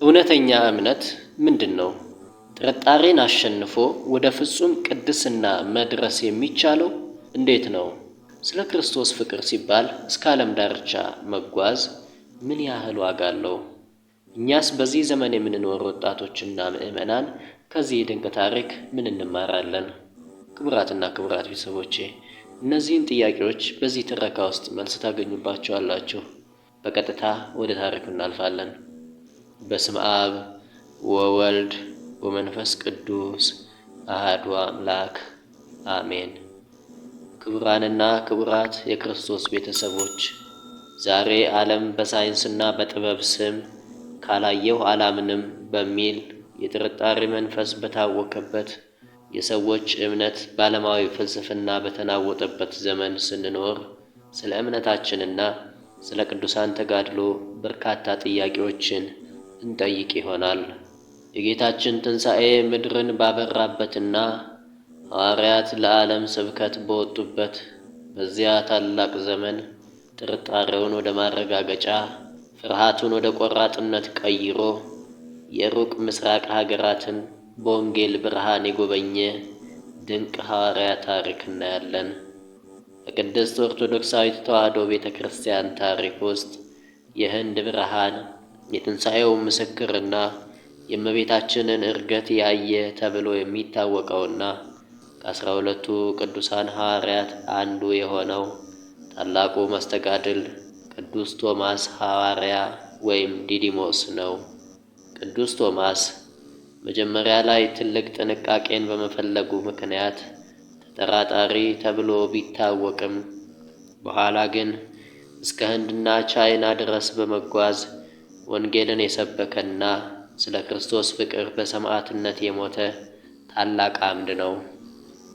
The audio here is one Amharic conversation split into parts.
እውነተኛ እምነት ምንድን ነው? ጥርጣሬን አሸንፎ ወደ ፍጹም ቅድስና መድረስ የሚቻለው እንዴት ነው? ስለ ክርስቶስ ፍቅር ሲባል እስከ ዓለም ዳርቻ መጓዝ ምን ያህል ዋጋ አለው? እኛስ በዚህ ዘመን የምንኖር ወጣቶችና ምዕመናን ከዚህ ድንቅ ታሪክ ምን እንማራለን? ክቡራትና ክቡራት ቤተሰቦቼ፣ እነዚህን ጥያቄዎች በዚህ ትረካ ውስጥ መልስ ታገኙባቸዋላችሁ። በቀጥታ ወደ ታሪኩ እናልፋለን። በስመ አብ ወወልድ ወመንፈስ ቅዱስ አሐዱ አምላክ አሜን። ክቡራንና ክቡራት የክርስቶስ ቤተሰቦች፣ ዛሬ ዓለም በሳይንስና በጥበብ ስም ካላየሁ አላምንም በሚል የጥርጣሬ መንፈስ በታወከበት፣ የሰዎች እምነት በዓለማዊ ፍልስፍና በተናወጠበት ዘመን ስንኖር ስለ እምነታችንና ስለ ቅዱሳን ተጋድሎ በርካታ ጥያቄዎችን እንጠይቅ ይሆናል። የጌታችን ትንሣኤ ምድርን ባበራበትና ሐዋርያት ለዓለም ስብከት በወጡበት በዚያ ታላቅ ዘመን ጥርጣሬውን ወደ ማረጋገጫ፣ ፍርሃቱን ወደ ቆራጥነት ቀይሮ የሩቅ ምስራቅ ሀገራትን በወንጌል ብርሃን የጎበኘ ድንቅ ሐዋርያ ታሪክ እናያለን። በቅድስት ኦርቶዶክሳዊት ተዋሕዶ ቤተ ክርስቲያን ታሪክ ውስጥ የህንድ ብርሃን፣ የትንሣኤው ምስክርና የእመቤታችንን ዕርገት ያየ ተብሎ የሚታወቀውና ከ12ቱ ቅዱሳን ሐዋርያት አንዱ የሆነው ታላቁ መስተጋድል ቅዱስ ቶማስ ሐዋርያ ወይም ዲዲሞስ ነው። ቅዱስ ቶማስ መጀመሪያ ላይ ትልቅ ጥንቃቄን በመፈለጉ ምክንያት ተጠራጣሪ ተብሎ ቢታወቅም፣ በኋላ ግን እስከ ህንድና ቻይና ድረስ በመጓዝ ወንጌልን የሰበከና ስለ ክርስቶስ ፍቅር በሰማዕትነት የሞተ ታላቅ አምድ ነው።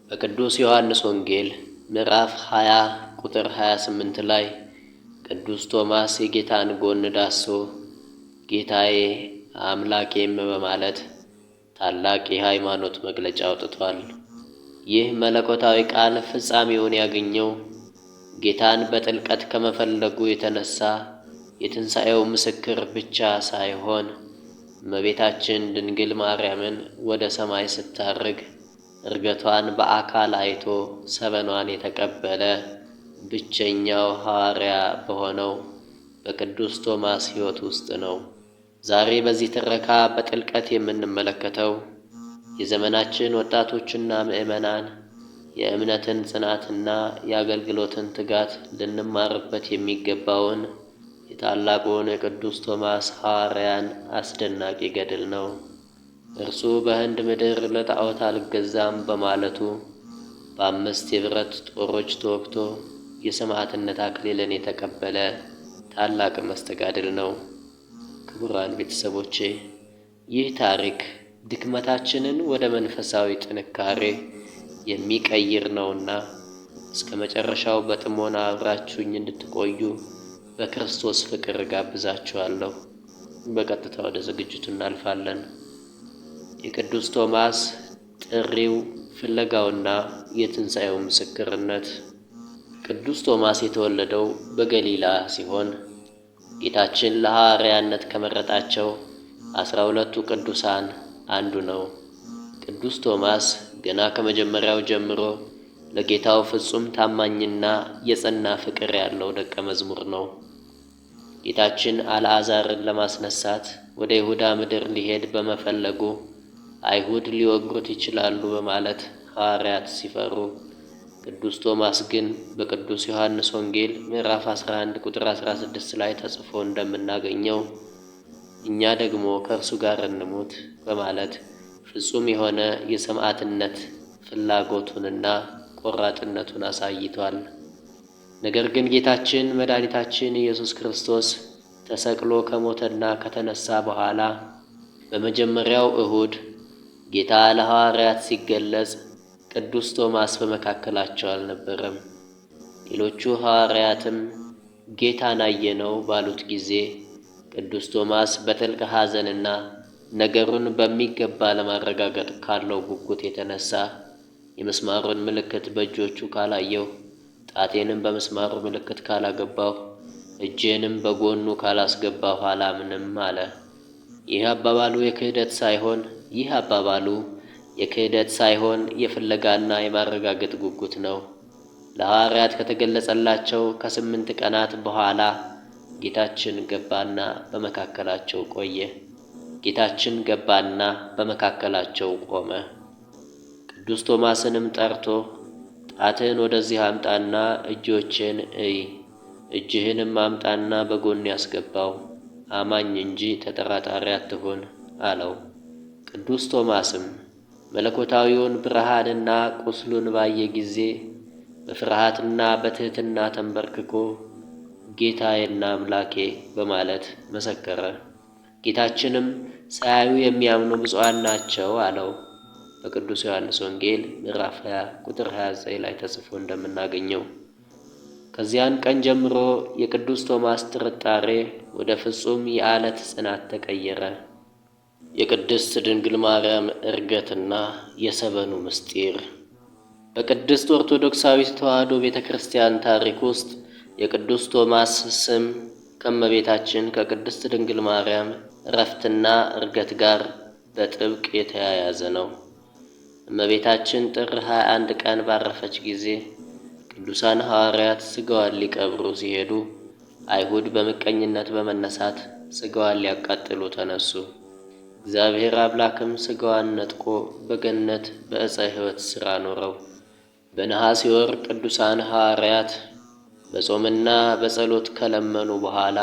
በቅዱስ ዮሐንስ ወንጌል ምዕራፍ 20 ቁጥር 28 ላይ ቅዱስ ቶማስ የጌታን ጎን ዳስሶ “ጌታዬ አምላኬም” በማለት ታላቅ የሃይማኖት መግለጫ አውጥቷል። ይህ መለኮታዊ ቃል ፍጻሜውን ያገኘው ጌታን በጥልቀት ከመፈለጉ የተነሳ የትንሣኤው ምስክር ብቻ ሳይሆን፣ እመቤታችን ድንግል ማርያምን ወደ ሰማይ ስታርግ ዕርገቷን በአካል አይቶ ሰበኗን የተቀበለ ብቸኛው ሐዋርያ በሆነው በቅዱስ ቶማስ ሕይወት ውስጥ ነው። ዛሬ በዚህ ትረካ በጥልቀት የምንመለከተው የዘመናችን ወጣቶችና ምዕመናን የእምነትን ጽናትና የአገልግሎትን ትጋት ልንማርበት የሚገባውን የታላቁን የቅዱስ ቶማስ ሐዋርያን አስደናቂ ገድል ነው። እርሱ በህንድ ምድር ለጣዖት አልገዛም በማለቱ በአምስት የብረት ጦሮች ተወግቶ የሰማዕትነት አክሊልን የተቀበለ ታላቅ መስተጋድል ነው። ክቡራን ቤተሰቦቼ፣ ይህ ታሪክ ድክመታችንን ወደ መንፈሳዊ ጥንካሬ የሚቀይር ነውና እስከ መጨረሻው በጥሞና አብራችሁኝ እንድትቆዩ በክርስቶስ ፍቅር ጋብዛችኋለሁ። በቀጥታ ወደ ዝግጅቱ እናልፋለን። የቅዱስ ቶማስ ጥሪው፣ ፍለጋውና የትንሣኤው ምስክርነት። ቅዱስ ቶማስ የተወለደው በገሊላ ሲሆን ጌታችን ለሐዋርያነት ከመረጣቸው 12ቱ ቅዱሳን አንዱ ነው። ቅዱስ ቶማስ ገና ከመጀመሪያው ጀምሮ ለጌታው ፍጹም ታማኝና የጸና ፍቅር ያለው ደቀ መዝሙር ነው። ጌታችን አልዓዛርን ለማስነሳት ወደ ይሁዳ ምድር ሊሄድ በመፈለጉ አይሁድ ሊወግሩት ይችላሉ በማለት ሐዋርያት ሲፈሩ፣ ቅዱስ ቶማስ ግን በቅዱስ ዮሐንስ ወንጌል ምዕራፍ 11 ቁጥር 16 ላይ ተጽፎ እንደምናገኘው “እኛ ደግሞ ከእርሱ ጋር እንሙት” በማለት ፍጹም የሆነ የሰማዕትነት ፍላጎቱንና ቆራጥነቱን አሳይቷል። ነገር ግን ጌታችን መድኃኒታችን ኢየሱስ ክርስቶስ ተሰቅሎ ከሞተና ከተነሳ በኋላ በመጀመሪያው እሁድ ጌታ ለሐዋርያት ሲገለጽ ቅዱስ ቶማስ በመካከላቸው አልነበረም። ሌሎቹ ሐዋርያትም “ጌታን አየነው” ባሉት ጊዜ ቅዱስ ቶማስ በጥልቅ ሐዘንና ነገሩን በሚገባ ለማረጋገጥ ካለው ጉጉት የተነሳ “የምስማሩን ምልክት በእጆቹ ካላየሁ፣ ጣቴንም በምስማሩ ምልክት ካላገባሁ፣ እጄንም በጎኑ ካላስገባሁ አላምንም” አለ። ይህ አባባሉ የክህደት ሳይሆን ይህ አባባሉ የክህደት ሳይሆን የፍለጋና የማረጋገጥ ጉጉት ነው። ለሐዋርያት ከተገለጸላቸው ከ8 ቀናት በኋላ ጌታችን ገባና በመካከላቸው ቆየ። ጌታችን ገባና በመካከላቸው ቆመ። ቅዱስ ቶማስንም ጠርቶ ጣትህን ወደዚህ አምጣና እጆችን እይ፣ እጅህንም አምጣና በጎን ያስገባው፣ አማኝ እንጂ ተጠራጣሪ አትሁን አለው። ቅዱስ ቶማስም መለኮታዊውን ብርሃንና ቁስሉን ባየ ጊዜ በፍርሃትና በትሕትና ተንበርክኮ ጌታዬና አምላኬ በማለት መሰከረ። ጌታችንም ሳያዩ የሚያምኑ ብፁዓን ናቸው አለው። በቅዱስ ዮሐንስ ወንጌል ምዕራፍ 20 ቁጥር 29 ላይ ተጽፎ እንደምናገኘው። ከዚያን ቀን ጀምሮ የቅዱስ ቶማስ ጥርጣሬ ወደ ፍጹም የዓለት ጽናት ተቀየረ። የቅድስት ድንግል ማርያም ዕርገትና የሰበኑ ምስጢር። በቅድስት ኦርቶዶክሳዊት ተዋሕዶ ቤተ ክርስቲያን ታሪክ ውስጥ የቅዱስ ቶማስ ስም ከእመቤታችን ከቅድስት ድንግል ማርያም ዕረፍትና ዕርገት ጋር በጥብቅ የተያያዘ ነው። እመቤታችን ጥር 21 ቀን ባረፈች ጊዜ ቅዱሳን ሐዋርያት ሥጋዋን ሊቀብሩ ሲሄዱ አይሁድ በምቀኝነት በመነሳት ሥጋዋን ሊያቃጥሉ ተነሱ። እግዚአብሔር አምላክም ሥጋዋን ነጥቆ በገነት በዕፀ ሕይወት ሥር አኖረው። በነሐሴ ወር ቅዱሳን ሐዋርያት በጾምና በጸሎት ከለመኑ በኋላ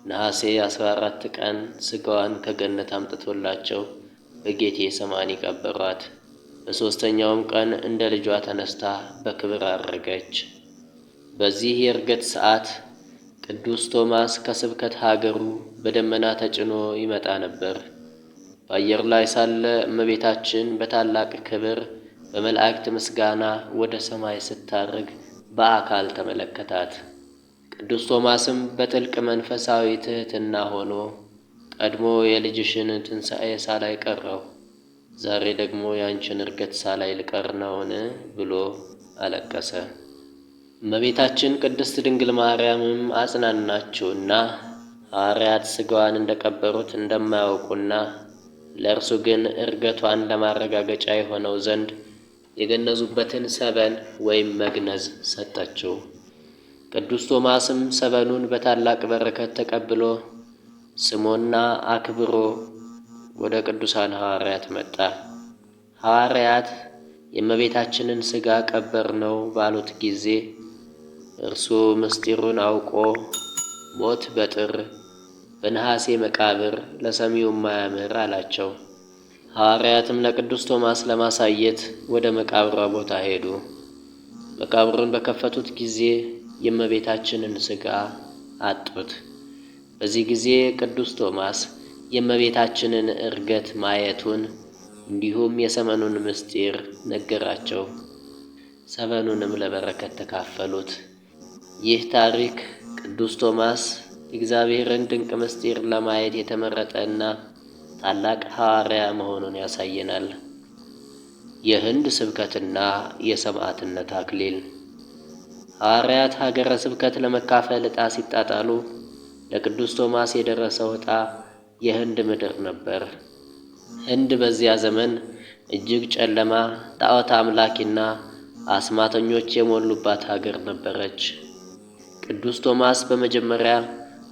ነሐሴ 14 ቀን ሥጋዋን ከገነት አምጥቶላቸው በጌቴ ሰማኒ ቀበሯት። በሦስተኛውም ቀን እንደ ልጇ ተነስታ በክብር አረገች። በዚህ የዕርገት ሰዓት ቅዱስ ቶማስ ከስብከት ሀገሩ በደመና ተጭኖ ይመጣ ነበር። በአየር ላይ ሳለ እመቤታችን በታላቅ ክብር በመላእክት ምስጋና ወደ ሰማይ ስታርግ በአካል ተመለከታት። ቅዱስ ቶማስም በጥልቅ መንፈሳዊ ትሕትና ሆኖ ቀድሞ የልጅሽን ትንሣኤ ሳላይ ቀረሁ፣ ዛሬ ደግሞ ያንቺን ዕርገት ሳላይ ልቀር ነውን? ብሎ አለቀሰ። እመቤታችን ቅድስት ድንግል ማርያምም አጽናናችውና ሐዋርያት ሥጋዋን እንደቀበሩት እንደማያውቁና ለእርሱ ግን ዕርገቷን ለማረጋገጫ የሆነው ዘንድ የገነዙበትን ሰበን ወይም መግነዝ ሰጠችው። ቅዱስ ቶማስም ሰበኑን በታላቅ በረከት ተቀብሎ ስሞና አክብሮ ወደ ቅዱሳን ሐዋርያት መጣ። ሐዋርያት የእመቤታችንን ሥጋ ቀበር ነው ባሉት ጊዜ እርሱ ምስጢሩን አውቆ ሞት በጥር በነሐሴ መቃብር ለሰሚው ማያምር አላቸው። ሐዋርያትም ለቅዱስ ቶማስ ለማሳየት ወደ መቃብሯ ቦታ ሄዱ። መቃብሩን በከፈቱት ጊዜ የእመቤታችንን ሥጋ አጡት። በዚህ ጊዜ ቅዱስ ቶማስ የእመቤታችንን ዕርገት ማየቱን እንዲሁም የሰበኑን ምስጢር ነገራቸው። ሰበኑንም ለበረከት ተካፈሉት። ይህ ታሪክ ቅዱስ ቶማስ የእግዚአብሔርን ድንቅ ምስጢር ለማየት የተመረጠና ታላቅ ሐዋርያ መሆኑን ያሳየናል። የህንድ ስብከትና የሰማዕትነት አክሊል። ሐዋርያት ሀገረ ስብከት ለመካፈል ዕጣ ሲጣጣሉ ለቅዱስ ቶማስ የደረሰው ዕጣ የህንድ ምድር ነበር። ህንድ በዚያ ዘመን እጅግ ጨለማ፣ ጣዖት አምላኪና አስማተኞች የሞሉባት ሀገር ነበረች። ቅዱስ ቶማስ በመጀመሪያ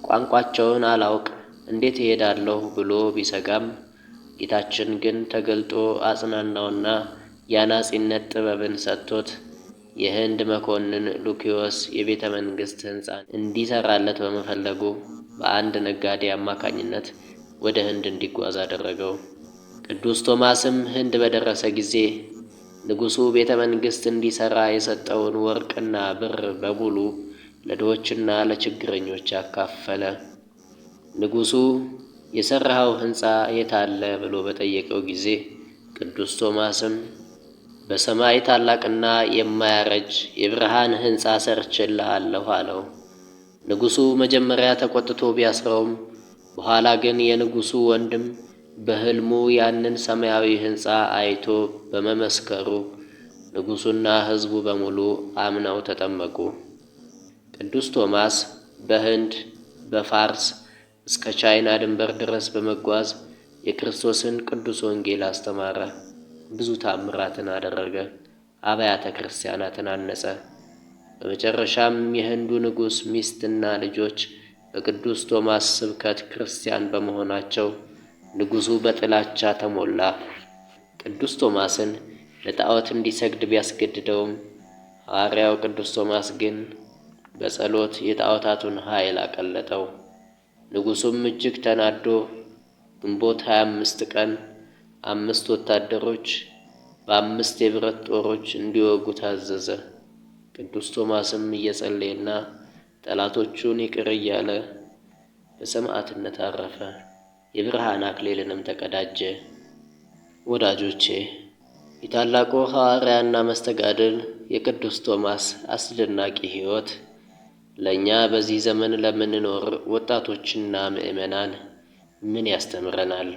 ቋንቋቸውን አላውቅ እንዴት እሄዳለሁ ብሎ ቢሰጋም ጌታችን ግን ተገልጦ አጽናናውና የአናጺነት ጥበብን ሰጥቶት የህንድ መኮንን ሉኪዮስ የቤተ መንግሥት ሕንፃን እንዲሰራለት በመፈለጉ በአንድ ነጋዴ አማካኝነት ወደ ህንድ እንዲጓዝ አደረገው። ቅዱስ ቶማስም ህንድ በደረሰ ጊዜ ንጉሡ ቤተ መንግሥት እንዲሠራ የሰጠውን ወርቅና ብር በሙሉ ለድሆችና ለችግረኞች አካፈለ። ንጉሡ የሠራኸው ሕንፃ የታለ ብሎ በጠየቀው ጊዜ ቅዱስ ቶማስም በሰማይ ታላቅና የማያረጅ የብርሃን ሕንፃ ሰርቼልሃለሁ አለው። ንጉሡ መጀመሪያ ተቆጥቶ ቢያስረውም በኋላ ግን የንጉሡ ወንድም በሕልሙ ያንን ሰማያዊ ሕንፃ አይቶ በመመስከሩ ንጉሡና ሕዝቡ በሙሉ አምነው ተጠመቁ። ቅዱስ ቶማስ በህንድ፣ በፋርስ እስከ ቻይና ድንበር ድረስ በመጓዝ የክርስቶስን ቅዱስ ወንጌል አስተማረ። ብዙ ታምራትን አደረገ። አብያተ ክርስቲያናትን አነጸ። በመጨረሻም የህንዱ ንጉሥ ሚስትና ልጆች በቅዱስ ቶማስ ስብከት ክርስቲያን በመሆናቸው ንጉሡ በጥላቻ ተሞላ። ቅዱስ ቶማስን ለጣዖት እንዲሰግድ ቢያስገድደውም ሐዋርያው ቅዱስ ቶማስ ግን በጸሎት የጣዖታቱን ኃይል አቀለጠው። ንጉሡም እጅግ ተናዶ ግንቦት 25 ቀን 5 ወታደሮች በ5 የብረት ጦሮች እንዲወጉ ታዘዘ። ቅዱስ ቶማስም እየጸለየና ጠላቶቹን ይቅር እያለ በሰማዕትነት አረፈ። የብርሃን አክሊልንም ተቀዳጀ። ወዳጆቼ፣ የታላቁ ሐዋርያና መስተጋድል የቅዱስ ቶማስ አስደናቂ ሕይወት ለእኛ በዚህ ዘመን ለምንኖር ወጣቶችና ምዕመናን ምን ያስተምረናል?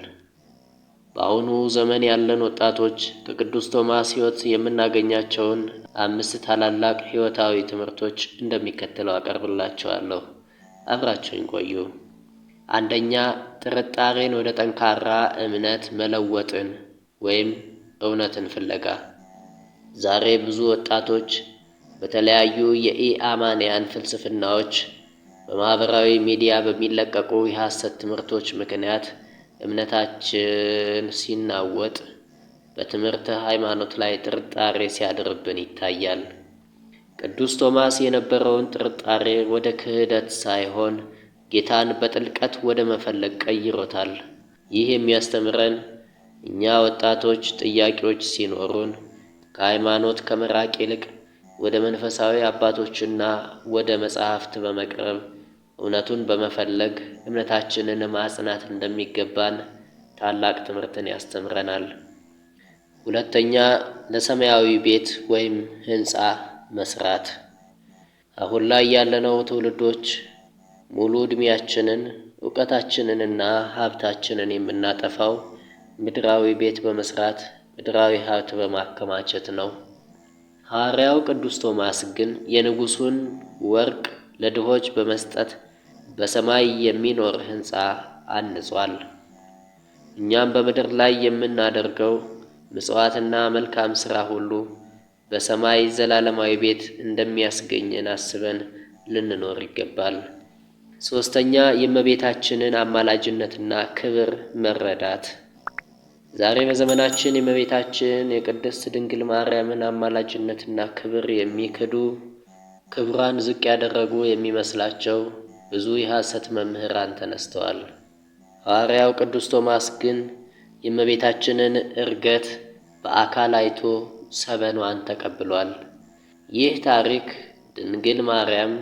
በአሁኑ ዘመን ያለን ወጣቶች ከቅዱስ ቶማስ ሕይወት የምናገኛቸውን 5 ታላላቅ ሕይወታዊ ትምህርቶች እንደሚከተለው አቀርብላችኋለሁ። አብራችሁኝ ቆዩ። አንደኛ፣ ጥርጣሬን ወደ ጠንካራ እምነት መለወጥን ወይም እውነትን ፍለጋ። ዛሬ ብዙ ወጣቶች በተለያዩ የኢአማንያን ፍልስፍናዎች፣ በማህበራዊ ሚዲያ በሚለቀቁ የሐሰት ትምህርቶች ምክንያት እምነታችን ሲናወጥ፣ በትምህርተ ሃይማኖት ላይ ጥርጣሬ ሲያድርብን ይታያል። ቅዱስ ቶማስ የነበረውን ጥርጣሬ ወደ ክህደት ሳይሆን ጌታን በጥልቀት ወደ መፈለግ ቀይሮታል። ይህ የሚያስተምረን እኛ ወጣቶች ጥያቄዎች ሲኖሩን ከሃይማኖት ከመራቅ ይልቅ ወደ መንፈሳዊ አባቶችና ወደ መጻሕፍት በመቅረብ እውነቱን በመፈለግ እምነታችንን ማጽናት እንደሚገባን ታላቅ ትምህርትን ያስተምረናል። ሁለተኛ፣ ለሰማያዊ ቤት ወይም ሕንፃ መስራት። አሁን ላይ ያለነው ትውልዶች ሙሉ ዕድሜያችንን፣ እውቀታችንንና ሀብታችንን የምናጠፋው ምድራዊ ቤት በመስራት፣ ምድራዊ ሀብት በማከማቸት ነው። ሐዋርያው ቅዱስ ቶማስ ግን የንጉሡን ወርቅ ለድሆች በመስጠት በሰማይ የሚኖር ሕንፃ አንጿል። እኛም በምድር ላይ የምናደርገው ምጽዋትና መልካም ሥራ ሁሉ በሰማይ ዘላለማዊ ቤት እንደሚያስገኘን አስበን ልንኖር ይገባል። ሦስተኛ፣ የእመቤታችንን አማላጅነትና ክብር መረዳት። ዛሬ በዘመናችን የእመቤታችን የቅድስት ድንግል ማርያምን አማላጅነትና ክብር የሚክዱ፣ ክብሯን ዝቅ ያደረጉ የሚመስላቸው ብዙ የሐሰት መምህራን ተነስተዋል። ሐዋርያው ቅዱስ ቶማስ ግን የእመቤታችንን ዕርገት በአካል አይቶ ሰበኗን ተቀብሏል። ይህ ታሪክ ድንግል ማርያም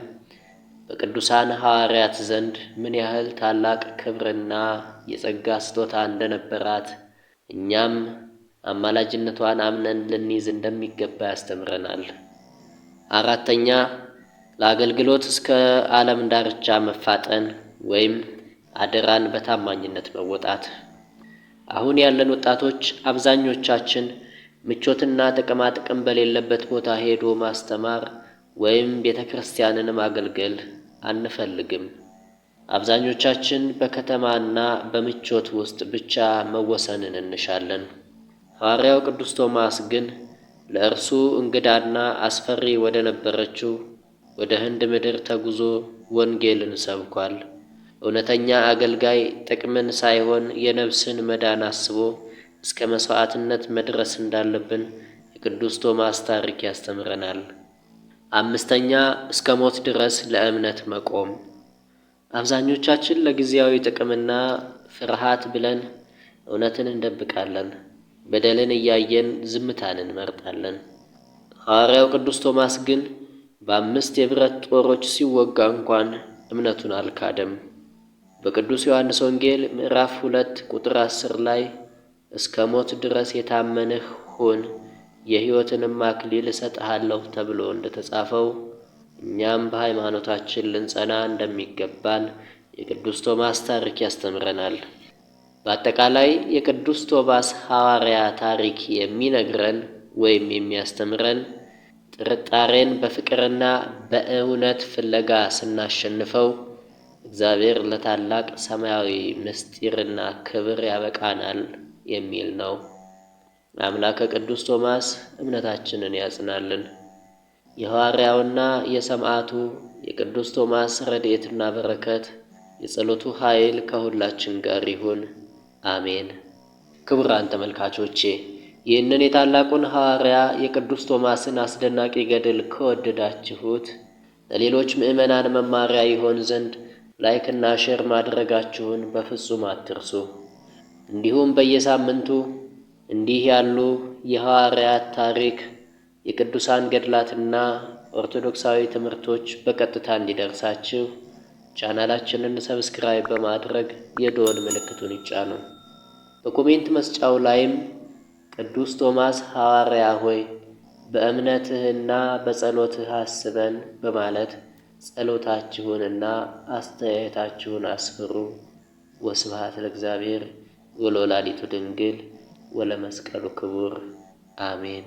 በቅዱሳን ሐዋርያት ዘንድ ምን ያህል ታላቅ ክብርና የጸጋ ስጦታ እንደነበራት፣ እኛም አማላጅነቷን አምነን ልንይዝ እንደሚገባ ያስተምረናል። አራተኛ፣ ለአገልግሎት እስከ ዓለም ዳርቻ መፋጠን ወይም አደራን በታማኝነት መወጣት። አሁን ያለን ወጣቶች አብዛኞቻችን ምቾትና ጥቅማጥቅም በሌለበት ቦታ ሄዶ ማስተማር ወይም ቤተ ክርስቲያንን ማገልገል አንፈልግም። አብዛኞቻችን በከተማና በምቾት ውስጥ ብቻ መወሰንን እንሻለን። ሐዋርያው ቅዱስ ቶማስ ግን ለእርሱ እንግዳና አስፈሪ ወደ ነበረችው ወደ ህንድ ምድር ተጉዞ ወንጌልን ሰብኳል። እውነተኛ አገልጋይ ጥቅምን ሳይሆን የነፍስን መዳን አስቦ እስከ መሥዋዕትነት መድረስ እንዳለብን የቅዱስ ቶማስ ታሪክ ያስተምረናል። አምስተኛ፣ እስከ ሞት ድረስ ለእምነት መቆም። አብዛኞቻችን ለጊዜያዊ ጥቅምና ፍርሃት ብለን እውነትን እንደብቃለን። በደልን እያየን ዝምታን እንመርጣለን። ሐዋርያው ቅዱስ ቶማስ ግን በ5 የብረት ጦሮች ሲወጋ እንኳን እምነቱን አልካደም። በቅዱስ ዮሐንስ ወንጌል ምዕራፍ 2 ቁጥር 10 ላይ “እስከ ሞት ድረስ የታመንህ ሁን፣ የሕይወትንም አክሊል እሰጥሃለሁ” ተብሎ እንደተጻፈው እኛም በሃይማኖታችን ልንጸና እንደሚገባን የቅዱስ ቶማስ ታሪክ ያስተምረናል። በአጠቃላይ የቅዱስ ቶማስ ሐዋርያ ታሪክ የሚነግረን ወይም የሚያስተምረን ጥርጣሬን በፍቅርና በእውነት ፍለጋ ስናሸንፈው እግዚአብሔር ለታላቅ ሰማያዊ ምስጢርና ክብር ያበቃናል የሚል ነው። አምላከ ቅዱስ ቶማስ እምነታችንን ያጽናልን። የሐዋርያውና የሰማዕቱ የቅዱስ ቶማስ ረድኤትና በረከት የጸሎቱ ኃይል ከሁላችን ጋር ይሁን፣ አሜን። ክቡራን ተመልካቾቼ፣ ይህንን የታላቁን ሐዋርያ የቅዱስ ቶማስን አስደናቂ ገድል ከወደዳችሁት ለሌሎች ምዕመናን መማሪያ ይሆን ዘንድ like ና share ማድረጋችሁን በፍጹም አትርሱ። እንዲሁም በየሳምንቱ እንዲህ ያሉ የሐዋርያት ታሪክ፣ የቅዱሳን ገድላትና ኦርቶዶክሳዊ ትምህርቶች በቀጥታ እንዲደርሳችሁ ቻናላችንን subscribe በማድረግ የደወል ምልክቱን ይጫኑ። በ comment መስጫው ላይም "ቅዱስ ቶማስ ሐዋርያ ሆይ፣ በእምነትህና በጸሎትህ አስበን" በማለት ጸሎታችሁንና አስተያየታችሁን አስፍሩ። ወስብሐት ለእግዚአብሔር ወለወላዲቱ ድንግል ወለመስቀሉ ክቡር፣ አሜን።